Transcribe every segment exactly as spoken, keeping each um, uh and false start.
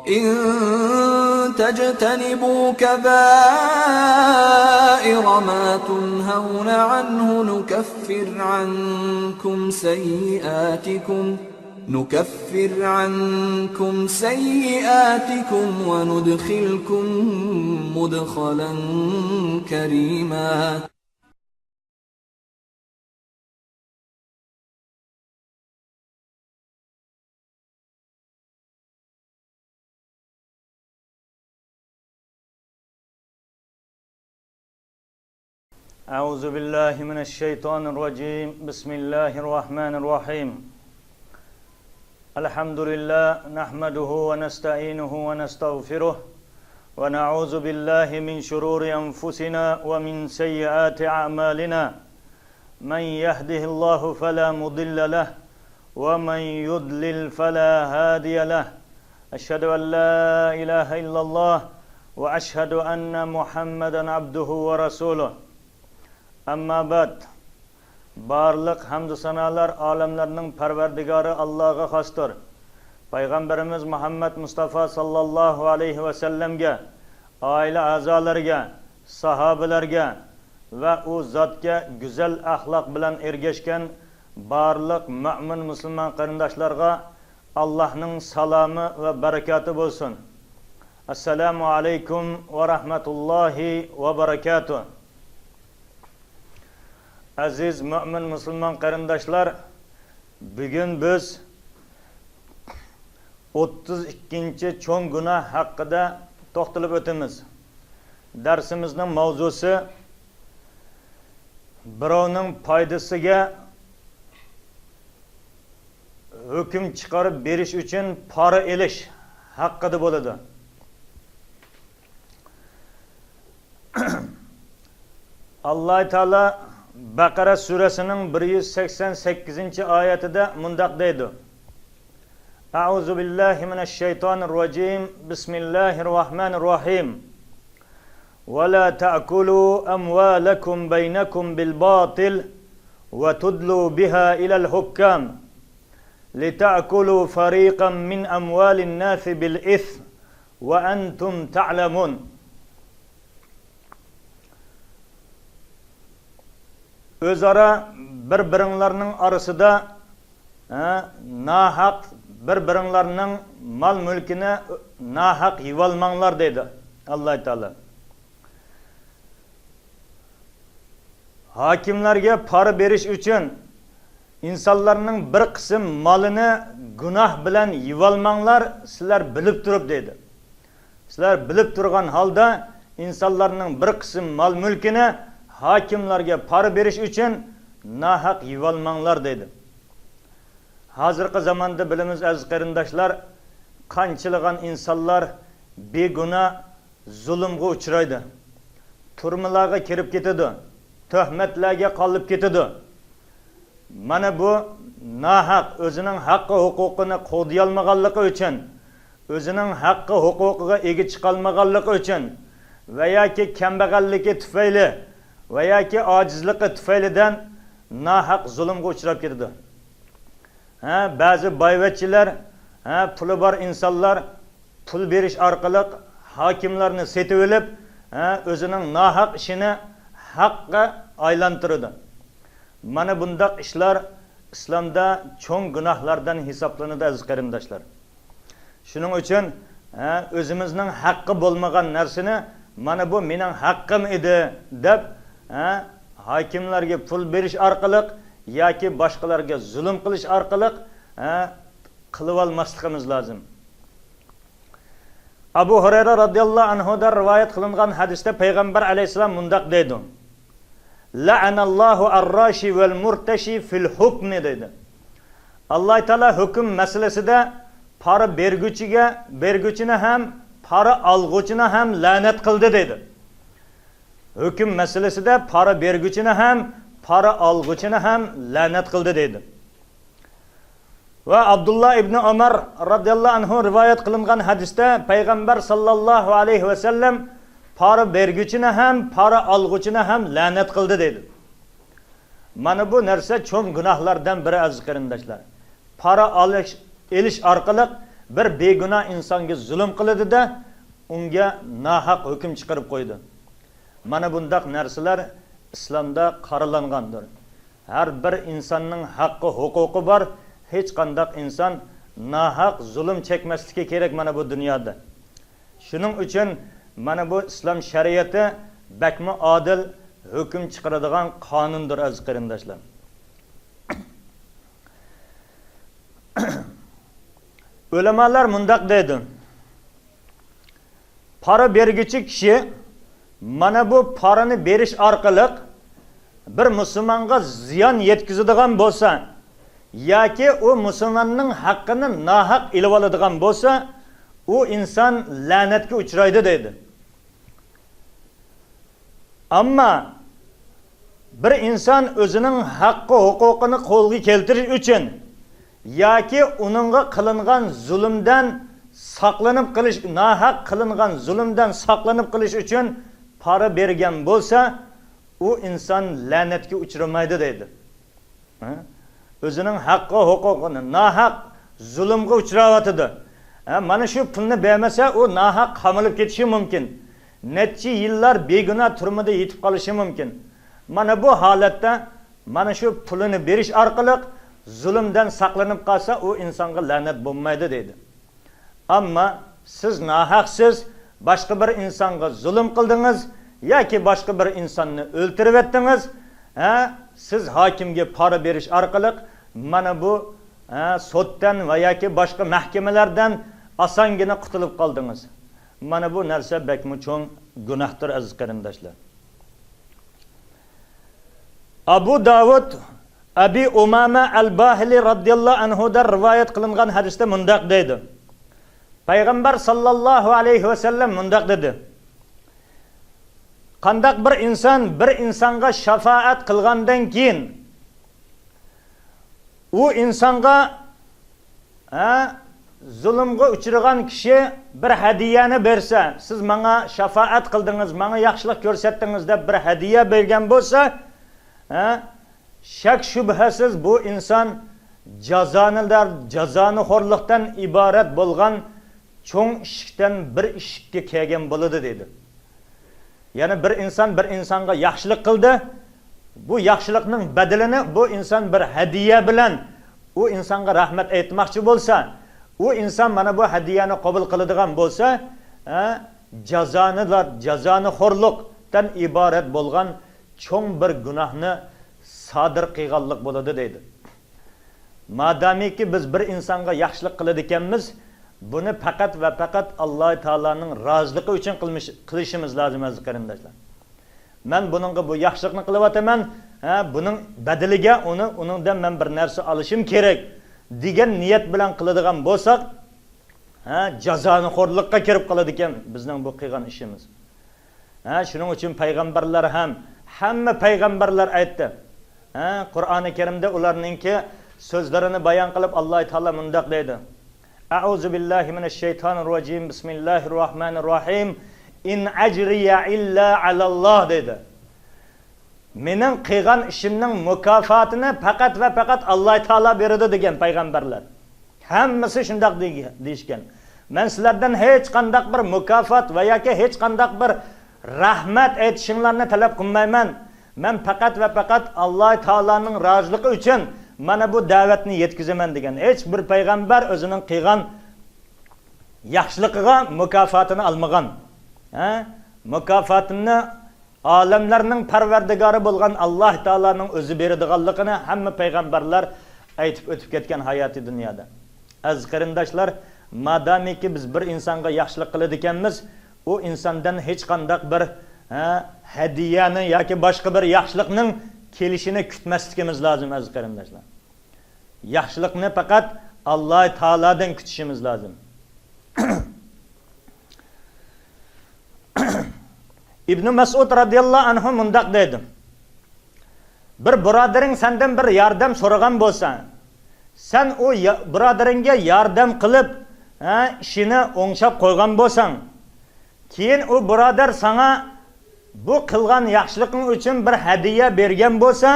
إن تجتنبوا كبائر ما تنهون عنه نكفر عنكم سيئاتكم، نكفر عنكم سيئاتكم وندخلكم مدخلا كريما. أعوذ بالله من الشيطان الرجيم. بسم الله الرحمن الرحيم. الحمد لله، نحمده ونستعينه ونستغفره، ونعوذ بالله من شرور أنفسنا ومن سيئات أعمالنا. من يهده الله فلا مضل له، ومن يضلل فلا هادي له. أشهد أن لا إله إلا الله، وأشهد أن محمدا عبده ورسوله. أما بعد. بارلىق ھەمدۇ سانالار ئالەملەرنىڭ پەرۋەردىگارى ئاللاغا خاستۇر. پەيغەمبىرىمىز مۇھەممەد مۇستافا ساللاللاھۇ ئەلەيھى ۋەسەللەمگە، ئائىلە ئەزالىرىگە، ساھابىلەرگە ۋە ئۇ زاتكە گۈزەل ئەخلاق بىلەن ئەگەشكەن بارلىق مۆمىن مۇسۇلمان قېرىنداشلارغا ئاللاھنىڭ سالامى ۋە بەرىكاتى بولسۇن. ئەسسالامۇ ئەلەيكۇم ۋە رەھمەتۇللاھى ۋە بەرىكاتۇھ. ئەزىز مۆمىن مۇسۇلمان قېرىنداشلار، بۈگۈن بىز ئوتتۇز ئىككىنچى چوڭ گۇناھ ھەققىدە توختىلىپ ئۆتىمىز. دەرسىمىزنىڭ ماۋزۇسى بىراۋنىڭ پايدىسىگە ھۆكۈم چىقىرىپ بېرىش ئۈچۈن پارا ئېلىش ھەققىدە بولىدۇ. ئاللاھ تائالا بەقەرە سۈرىسىنىڭ بىر يۈز سەكسەن سەككىزىنچى ئايەتىدە مۇنداق دەيدۇ: أعوذ بالله من الشيطان الرجيم. بسم الله الرحمن الرحيم. ولا تأكلوا أموالكم بينكم بالباطل وتدلوا بها إلى الحكام لتأكلوا فريقا من أموال الناس بالإثم وأنتم تعلمون. ئۆزئارا بىر-بىرىڭلارنىڭ ئارىسىدا، ھە، ناھەق بىر-بىرىڭلارنىڭ مال-مۈلكىنى ناھەق يېۋالماڭلار دەيدۇ ئاللاھ تائالا. ھاكىملارغا پارا بېرىش ئۈچۈن ئىنسانلارنىڭ بىر قىسىم مالىنى گۇناھ بىلەن يېۋالماڭلار، سىلەر بىلىپ تۇرۇپ دەيدۇ. سىلەر بىلىپ تۇرغان ھالدا ئىنسانلارنىڭ بىر قىسىم مال-مۈلكىنى ھاكىملارغا پارا بېرىش ئۈچۈن ناھەق يېۋالماڭلار دەيدۇ. ھازىرقى زاماندا بىلىمىز، ئەزىز قېرىنداشلار، قانچىلىغان ئىنسانلار بىگۇناھ زۇلۇمغا ئۇچرايدۇ. تۈرمىلەرگە كىرىپ كېتىدۇ. تۆھمەتلەرگە قالىپ كېتىدۇ. مانا بۇ ناھەق ئۆزىنىڭ ھەققى ھوقۇقىنى قوغدىيالمىغانلىقى ئۈچۈن، ئۆزىنىڭ ھەققى ھوقۇقىغا ئىگە چىقالمىغانلىقى ئۈچۈن ۋە ياكى كەمبەغەللىكى تۈپەيلى ۋە ياكى ئاجىزلىقى تۈپەيلىدىن ناھەق زۇلۇمغا ئۇچراپ كېتىدۇ. ھە، بەزى بايۋەچچىلەر، ھە، پۇلى بار ئىنسانلار پۇل بېرىش ئارقىلىق ھاكىملارنى سېتىۋېلىپ، ھە، ئۆزىنىڭ ناھەق ئىشىنى ھەققە ئايلاندۇرىدۇ. مانا بۇنداق ئىشلار ئىسلامدا چوڭ گۇناھلاردىن ھېسابلىنىدۇ، ئەزىز قېرىنداشلار. شۇنىڭ ئۈچۈن، ھە، ئۆزىمىزنىڭ ھەققى بولمىغان نەرسىنى، مانا بۇ مېنىڭ ھەققىم ئىدى دەپ، ھە، ھاكىملارغا پۇل بېرىش ئارقىلىق ياكى باشقىلارغا زۇلۇم قىلىش ئارقىلىق، ھە، قىلىۋالماسلىقىمىز لازىم. ئەبۇ ھۇرەيرە رازىياللاھۇ ئەنھۇدىن رىۋايەت قىلىنغان ھەدىستە پەيغەمبەر ئەلەيھىسسالام مۇنداق دەيدۇ: لەئەنەللاھۇ ئەرراشى ۋەل مۇرتەشى فىل ھۇكمى دەيدۇ. ئاللاھ تائالا ھۆكۈم مەسىلىسىدە پارا بەرگۈچىگە، بەرگۈچىنى ھەم، پارا ئالغۇچىنى ھەم لەنەت قىلدى دەيدۇ. ھۆكۈم مەسىلىسىدە پارا بەرگۈچىنى ھەم، پارا ئالغۇچىنى ھەم لەنەت قىلدى دەيدۇ. ۋە ئابدۇللا ئىبنى ئۆمەر رازىياللاھۇ ئەنھۇ رىۋايەت قىلىنغان ھەدىستە پەيغەمبەر ساللاللاھۇ ئەلەيھى ۋەسەللەم پارا بەرگۈچىنى ھەم پارا ئالغۇچىنى ھەم لەنەت قىلدى دەيدۇ. مانا بۇ نەرسە چوڭ گۇناھلاردىن بىرى، ئەزىز قېرىنداشلار. پارا ئالىش، ئېلىش ئارقىلىق بىر بىگۇناھ ئىنسانغا زۇلۇم قىلىدۇ-دە، ئۇنىڭغا ناھەق ھۆكۈم چىقىرىپ قويىدۇ. مانا بۇنداق نەرسىلەر ئىسلامدا قارىلانغاندۇر. ھەر بىر ئىنساننىڭ ھەققى، ھوقۇقى بار. ھېچقانداق ئىنسان ناھەق زۇلۇم چەكمەسلىكى كېرەك مانا بۇ دۇنيادا. شۇنىڭ ئۈچۈن مانا بۇ ئىسلام شەرىئىتى بەكمۇ ئادىل ھۆكۈم چىقىرىدىغان قانۇندۇر، ئەزىز قېرىنداشلار. ئۆلىمالار مۇنداق دەيدۇ: پارا بەرگۈچى كىشى مانا بۇ پارىنى بېرىش ئارقىلىق بىر مۇسۇلمانغا زىيان يەتكۈزىدىغان بولسا ياكى ئۇ مۇسۇلماننىڭ ھەققىنى ناھەق ئېلىۋالىدىغان بولسا، ئۇ ئىنسان لەنەتكە ئۇچرايدۇ دەيدۇ. ئەمما بىر ئىنسان ئۆزىنىڭ ھەققى، ھوقۇقىنى قولغا كەلتۈرۈش ئۈچۈن ياكى ئۇنىڭغا قىلىنغان زۇلۇمدىن ساقلىنىپ قېلىش، ناھەق قىلىنغان زۇلۇمدىن ساقلىنىپ قېلىش ئۈچۈن پارا بەرگەن بولسا، ئۇ ئىنسان لەنەتكە ئۇچرىمايدۇ دەيدۇ. ھە؟ ئۆزىنىڭ ھەققى، ھوقۇقىنى ناھەق زۇلۇمغا ئۇچراۋاتىدۇ. ھە، مانا شۇ پۇلنى بەرمىسە، ئۇ ناھەق قامىلىپ كېتىشى مۇمكىن. نەچچە يىللار بىگۇناھ تۈرمىدە يېتىپ قېلىشى مۇمكىن. مانا بۇ ھالەتتە مانا شۇ پۇلىنى بېرىش ئارقىلىق زۇلۇمدىن ساقلىنىپ قالسا، ئۇ ئىنسانغا لەنەت بولمايدۇ دەيدۇ. ئەمما سىز ناھەقسىز باشقا بىر ئىنسانغا زۇلۇم قىلدىڭىز ياكى باشقا بىر ئىنساننى ئۆلتۈرۈۋەتتىڭىز، ھە، سىز ھاكىمگە پارا بېرىش ئارقىلىق مانا بۇ، ھە، سوتتىن ۋە ياكى باشقا مەھكىمىلەردىن ئاسانگىنە قۇتۇلۇپ قالدىڭىز. مانا بۇ نەرسە بەكمۇ چوڭ گۇناھتۇر، ئەزىز قېرىنداشلار. ئەبۇ داۋۇد ئەبى ئۇمامە ئەل باھىلى رازىياللاھۇ ئەنھۇدىن رىۋايەت قىلىنغان ھەدىستە مۇنداق دەيدۇ: پەيغەمبەر ساللاللاھۇ ئەلەيھى ۋەسەللەم مۇنداق دېدى: قانداق بىر ئىنسان بىر ئىنسانغا شاپائەت قىلغاندىن كېيىن، ئۇ ئىنسانغا، ھە، زۇلۇمغا ئۇچرىغان كىشى بىر ھەدىيەنى بەرسە، سىز ماڭا شاپائەت قىلدىڭىز، ماڭا ياخشىلىق كۆرسەتتىڭىز دەپ بىر ھەدىيە بەرگەن بولسا، ھە، شەك شۈبھىسىز بۇ ئىنسان جازانىدار، جازانىخورلۇقتىن ئىبارەت بولغان چوڭ ئىشىكتىن بىر ئىشىككە كىرگەن بولىدۇ دېدى. يەنى بىر ئىنسان بىر ئىنسانغا ياخشىلىق قىلدى. بۇ ياخشىلىقنىڭ بەدىلىنى بۇ ئىنسان بىر ھەدىيە بىلەن ئۇ ئىنسانغا رەھمەت ئېيتماقچى بولسا، ئۇ ئىنسان مانا بۇ ھەدىيەنى قوبۇل قىلىدىغان بولسا، ھە، جازانىلار، جازانىخورلۇقتىن ئىبارەت بولغان چوڭ بىر گۇناھنى سادىر قىلغانلىق بولىدۇ دەيدۇ. مادامىكى بىز بىر ئىنسانغا ياخشىلىق قىلىدىكەنمىز، بۇنى پەقەت ۋە پەقەت ئاللاھ تائالانىڭ رازىلىقى ئۈچۈن قىلمىش-، قىلىشىمىز لازىم، ئەزىز قېرىنداشلار. مەن بۇنىڭغا بۇ ياخشىلىقنى قىلىۋاتىمەن، ھە، بۇنىڭ بەدىلىگە ئۇنى، ئۇنىڭدىن مەن بىر نەرسە ئالىشىم كېرەك دېگەن نىيەت بىلەن قىلىدىغان بولساق، ھە، جازانىخورلۇققا كىرىپ قالىدىكەن بىزنىڭ بۇ قىلغان ئىشىمىز. ھە، شۇنىڭ ئۈچۈن پەيغەمبەرلەر ھەم، ھەممە پەيغەمبەرلەر ئېيتتى. ھە، قۇرئانى كەرىمدە ئۇلارنىڭكى سۆزلىرىنى بايان قىلىپ، ئاللاھ تائالا مۇنداق دەيدۇ: «أعوذ بالله من الشيطان الرجيم. بسم الله الرحمن الرحيم. إن أجري إلا على الله» دەيدۇ. مېنىڭ قىلغان ئىشىمنىڭ مۇكاپاتىنى پەقەت ۋە پەقەت ئاللاھ تائالا بېرىدۇ دېگەن پەيغەمبەرلەر. ھەممىسى شۇنداق دېگە-، دېيىشكەن. مەن سىلەردىن ھېچقانداق بىر مۇكاپات ۋە ياكى ھېچقانداق بىر رەھمەت ئېيتىشىڭلارنى تەلەپ قىلمايمەن. مەن پەقەت ۋە پەقەت ئاللاھ تائالانىڭ رازىلىقى ئۈچۈن مانا بۇ دەۋەتنى يەتكۈزىمەن دېگەن. ھېچ بىر پەيغەمبەر ئۆزىنىڭ قىلغان ياخشىلىقىغا مۇكاپاتىنى ئالمىغان. ھە؟ مۇكاپاتىنى ئالەملەرنىڭ پەرۋەردىگارى بولغان ئاللاھ تائالانىڭ ئۆزى بېرىدىغانلىقىنى ھەممە پەيغەمبەرلەر ئېيتىپ ئۆتۈپ كەتكەن ھاياتىي دۇنيادا. ئەزىز قېرىنداشلار، مادامىكى بىز بىر ئىنسانغا ياخشىلىق قىلىدىكەنمىز، ئۇ ئىنساندىن ھېچقانداق بىر، ھە، ھەدىيەنى ياكى باشقا بىر ياخشىلىقنىڭ كېلىشىنى كۈتمەسلىكىمىز لازىم، ئەزىز قېرىنداشلار. ياخشىلىقنى پەقەت ئاللاھ تائالادىن كۈتۈشىمىز لازىم. ئىبنى مەسئۇد رازىياللاھۇ ئەنھۇ مۇنداق دەيدۇ: بىر بۇرادىرىڭ سەندىن بىر ياردەم سورىغان بولسا، سەن ئۇ يا-، بۇرادىرىڭگە ياردەم قىلىپ، ھە، ئىشىنى ئوڭشاپ قويغان بولساڭ، كېيىن ئۇ بۇرادەر ساڭا بۇ قىلغان ياخشىلىقىڭ ئۈچۈن بىر ھەدىيە بەرگەن بولسا،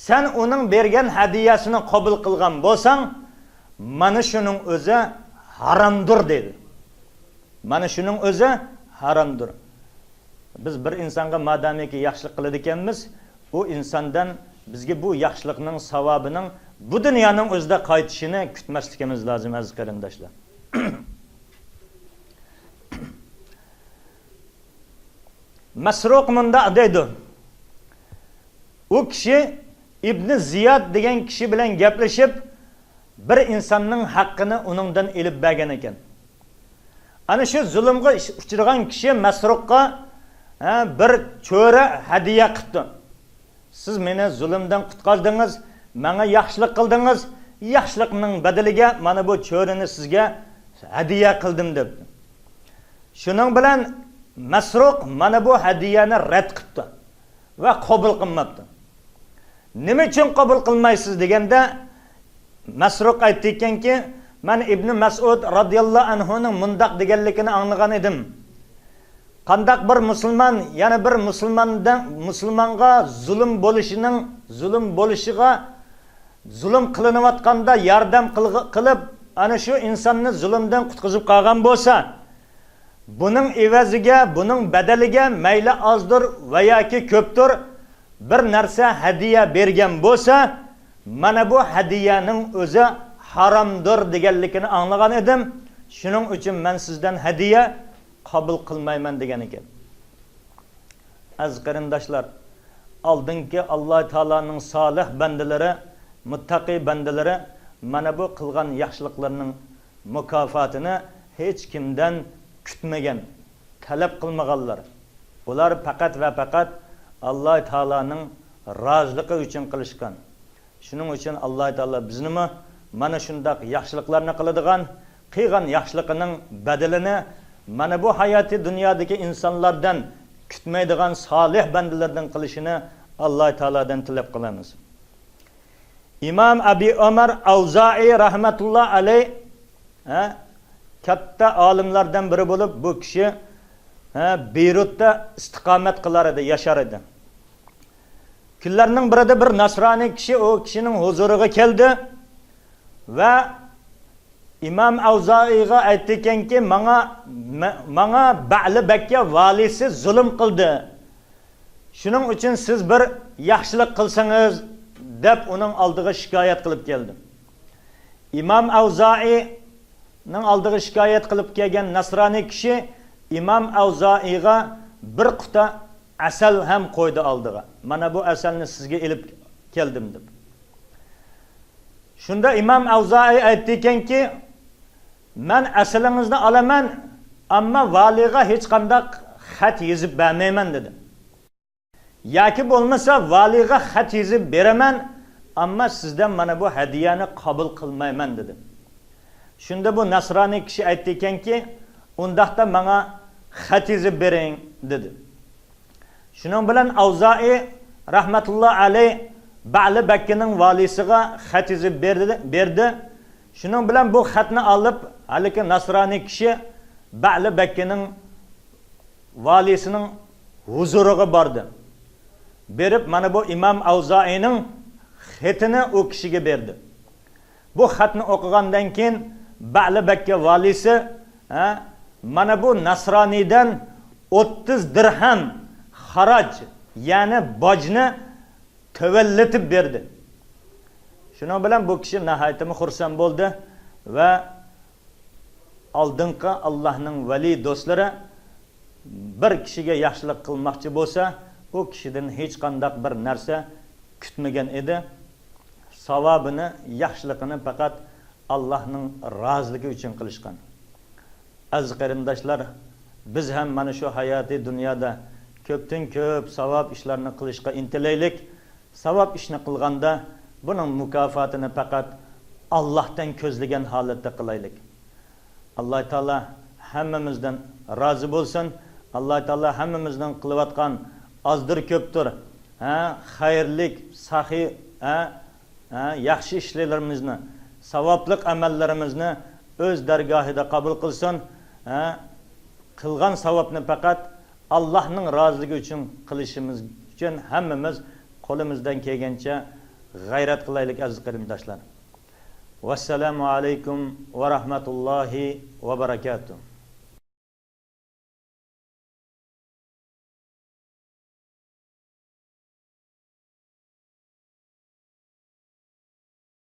سەن ئۇنىڭ بەرگەن ھەدىيەسىنى قوبۇل قىلغان بولساڭ، مانا شۇنىڭ ئۆزى ھارامدۇر دەيدۇ. مانا شۇنىڭ ئۆزى ھارامدۇر. بىز بىر ئىنسانغا مادامىكى ياخشىلىق قىلىدىكەنمىز، ئۇ ئىنساندىن بىزگە بۇ ياخشىلىقنىڭ ساۋابىنىڭ بۇ دۇنيانىڭ ئۆزىدە قايتىشىنى كۈتمەسلىكىمىز لازىم، ئەزىز قېرىنداشلار. مەسرۇق مۇنداق دەيدۇ، ئۇ كىشى ئىبنى زىياد دېگەن كىشى بىلەن گەپلىشىپ، بىر ئىنساننىڭ ھەققىنى ئۇنىڭدىن ئېلىپ بەرگەن ئىكەن. ئەنە شۇ زۇلۇمغا ئۇچرىغان كىشى مەسرۇققا، ھە، بىر چۆرە ھەدىيە قىپتۇ. سىز مېنى زۇلۇمدىن قۇتقاردىڭىز، ماڭا ياخشىلىق قىلدىڭىز، ياخشىلىقنىڭ بەدىلىگە مانا بۇ چۆرىنى سىزگە ھەدىيە قىلدىم، دەپتۇ. شۇنىڭ بىلەن مەسرۇق مانا بۇ ھەدىيەنى رەت قىپتۇ ۋە قوبۇل قىلماپتۇ. نېمە ئۈچۈن قوبۇل قىلمايسىز دېگەندە، مەسرۇق ئېيتتىكەنكى، مەن ئىبنى مەسئۇد رازىياللاھۇ ئەنھۇنىڭ مۇنداق دېگەنلىكىنى ئاڭلىغان ئىدىم. قانداق بىر مۇسۇلمان يەنە بىر مۇسۇلماندا، مۇسۇلمانغا زۇلۇم بولۇشىنىڭ، زۇلۇم بولۇشىغا، زۇلۇم قىلىنىۋاتقاندا ياردەم قىلغ-، قىلىپ، ئەنە شۇ ئىنساننى زۇلۇمدىن قۇتقۇزۇپ قالغان بولسا، بۇنىڭ ئېۋەزىگە، بۇنىڭ بەدىلىگە مەيلى ئازدۇر ۋە ياكى كۆپتۇر بىر نەرسە ھەدىيە بەرگەن بولسا، مانا بۇ ھەدىيەنىڭ ئۆزى ھارامدۇر دېگەنلىكىنى ئاڭلىغان ئىدىم. شۇنىڭ ئۈچۈن مەن سىزدىن ھەدىيە قوبۇل قىلمايمەن دېگەن ئىكەن. ئەزىز قېرىنداشلار، ئالدىنقى ئاللا تائالانىڭ سالىھ بەندىلىرى، مۇتتەقىي بەندىلىرى مانا بۇ قىلغان ياخشىلىقلىرىنىڭ مۇكاپاتىنى ھېچ كىمدىن كۈتمىگەن، تەلەپ قىلمىغانلار. ئۇلار پەقەت ۋە پەقەت ئاللا تائالانىڭ رازىلىقى ئۈچۈن قىلىشقان. شۇنىڭ ئۈچۈن ئاللا تائالا بىزنىمۇ مانا شۇنداق ياخشىلىقلارنى قىلىدىغان، قىلغان ياخشىلىقىنىڭ بەدىلىنى مانا بۇ ھاياتىي دۇنيادىكى ئىنسانلاردىن كۈتمەيدىغان سالىھ بەندىلەردىن قىلىشىنى ئاللا تائالادىن تىلەپ قىلىمىز. ئىمام ئەبى ئۆمەر ئەۋزائىي رەھمەتۇللا ئەلەي، ھە، كاتتا ئالىملاردىن بىرى بولۇپ، بۇ كىشى، ھە، بېيرۇتتا ئىستىقامەت قىلار ئىدى، ياشار ئىدى. كۈنلەرنىڭ بىرىدە بىر نەسرانىي كىشى ئۇ كىشىنىڭ ھۇزۇرىغا كەلدى ۋە ئىمام ئەۋزائىيغا ئېيتتىكەنكى، ماڭا، مە-، ماڭا بەلى بەككە ۋالىسى زۇلۇم قىلدى. شۇنىڭ ئۈچۈن سىز بىر ياخشىلىق قىلسىڭىز، دەپ ئۇنىڭ ئالدىغا شىكايەت قىلىپ كەلدى. ئىمام ئەۋزائىينىڭ ئالدىغا شىكايەت قىلىپ كەلگەن نەسرانىي كىشى ئىمام ئەۋزائىيغا بىر قۇتا ئەسەل ھەم قويدى ئالدىغا. مانا بۇ ئەسەلنى سىزگە ئېلىپ كەلدىم، دەپ. شۇندا ئىمام ئەۋزائىي ئېيتتىكەنكى، مەن ئەسىلىڭىزنى ئالىمەن، ئەمما ۋالىيغا ھېچقانداق خەت يېزىپ بەرمەيمەن، دېدى. ياكى بولمىسا ۋالىيغا خەت يېزىپ بېرىمەن، ئەمما سىزدىن مانا بۇ ھەدىيەنى قوبۇل قىلمايمەن، دېدى. شۇندا بۇ نەسرانىي كىشى ئېيتتىكەنكى، ئۇنداقتا ماڭا خەت يېزىپ بېرىڭ، دېدى. شۇنىڭ بىلەن ئەۋزائىي رەھمەتۇللا ئەلەي بەلى بەككىنىڭ ۋالىيسىغا خەت يېزىپ بەردى، بەردى. شۇنىڭ بىلەن بۇ خەتنى ئېلىپ، ھېلىقى نەسرانىي كىشى بەلى بەككىنىڭ ۋالىيسىنىڭ ھۇزۇرىغا باردى. بېرىپ، مانا بۇ ئىمام ئەۋزائىينىڭ خېتىنى ئۇ كىشىگە بەردى. بۇ خەتنى ئوقۇغاندىن كېيىن، بەلى بەككە ۋالىيسى، ھە، مانا بۇ نەسرانىيدىن ئوتتۇز دىرھەم خاراج، يەنى باجنى تۆۋەنلىتىپ بەردى. شۇنىڭ بىلەن بۇ كىشى ناھايىتىمۇ خۇرسەن بولدى ۋە ئالدىنقى ئاللاھنىڭ ۋەلىي دوستلىرى بىر كىشىگە ياخشىلىق قىلماقچى بولسا، ئۇ كىشىدىن ھېچقانداق بىر نەرسە كۈتمىگەن ئىدى. ساۋابىنى، ياخشىلىقىنى پەقەت ئاللاھنىڭ رازىلىقى ئۈچۈن قىلىشقان. ئەزىز قېرىنداشلار، بىز ھەم مانا شۇ ھاياتىي دۇنيادا كۆپتىن كۆپ ساۋاب ئىشلارنى قىلىشقا ئىنتىلەيلىك. ساۋاب ئىشنى قىلغاندا، بۇنىڭ مۇكاپاتىنى پەقەت ئاللاھتىن كۆزلىگەن ھالەتتە قىلايلىك. ئاللاھ تائالا ھەممىمىزدىن رازى بولسۇن. ئاللاھ تائالا ھەممىمىزنىڭ قىلىۋاتقان ئازدۇر كۆپتۇر، ھە، خەيرلىك، ساخىي، ھە، ھە، ياخشى ئىشلىرىمىزنى، ساۋابلىق ئەمەللىرىمىزنى ئۆز دەرگاھىدا قوبۇل قىلسۇن. ھە، قىلغان ساۋابنى پەقەت ئاللاھنىڭ رازىلىقى ئۈچۈن قىلىشىمىز ئۈچۈن ھەممىمىز قولىمىزدىن كەلگەنچە غەيرەت قىلايلىك، ئەزىز قېرىنداشلار. ۋەسسالامۇ ئەلەيكۇم ۋە رەھمەتۇللاھى ۋە بەرەكاتۇھ.